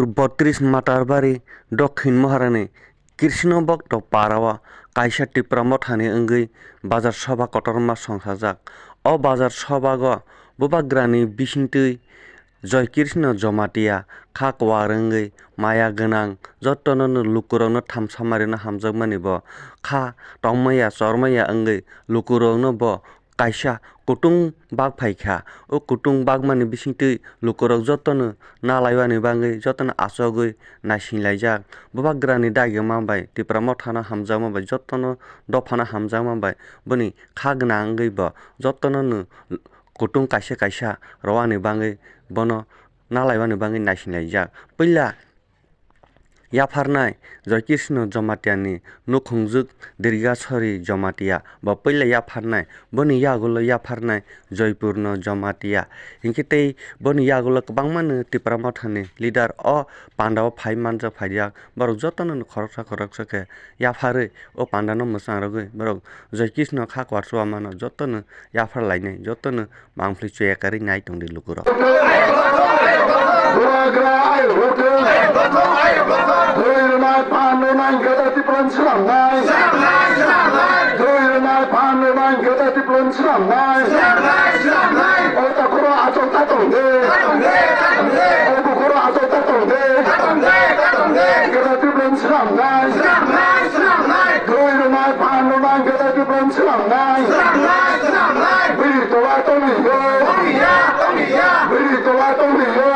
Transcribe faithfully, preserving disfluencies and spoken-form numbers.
botris Matarbari Dokhin Moharani Krishna Bhakta Para o kaisa Tipra Mothani wngwi bazar soba kotorma songsajak. O bazar sobago bubagrani bisingtwi Joy Krishna Jomatia kha kwar wngwi maya gwnang jotono lukurokno thamsa marino hamjakmani bo kha tongmaya chormaya wngwi lukurokno bo kaisa kutung bak phaikha. O kutung bakmani bisingtwi lukurok jotono nalaiwani bagwi jotono achogwi naisinglaijak. Bubagrani dagima bai Tipra Mothano hamjakma bai jotono dophano hamjakma bai boni kha gwnang wngwi bo jotono no kutung kaisa kaisa rwani bagwi bono nalaimani bagwi naisinglaijak. Puila yapharnai Joy Krishna Jomatia ni nukhungjwk Durgaswari Jomatia bo puila yapharnai, boni yagulo yapharnai Joypurno Jomatia. Hinkhe tei boni yagulo kwbangmano Tipra Mothani leader o pandao phai manjak phaijak. Borok jotono khoroksa khoroksa khe yapharwi o pandano mwchang rwgwi borok Joy Krishna kha kwar chuba mano jotono yaphar lainai, jotono mangpli chuya karwi nai tongdi lukurok. Bubagra ayuk hote. Dui rwnai phan rwnai gada Tipran swnamnai. Dui rwnai phan rwnai gada Tipran swnamnai. O takhoro achok ta tongde. O bukhoro achok ta tongde. Gada Tipran swnamnai. Dui rwnai phan rwnai gada Tipran swnamnai. Biri tola tongdi yo. Biri tola tongdi yo.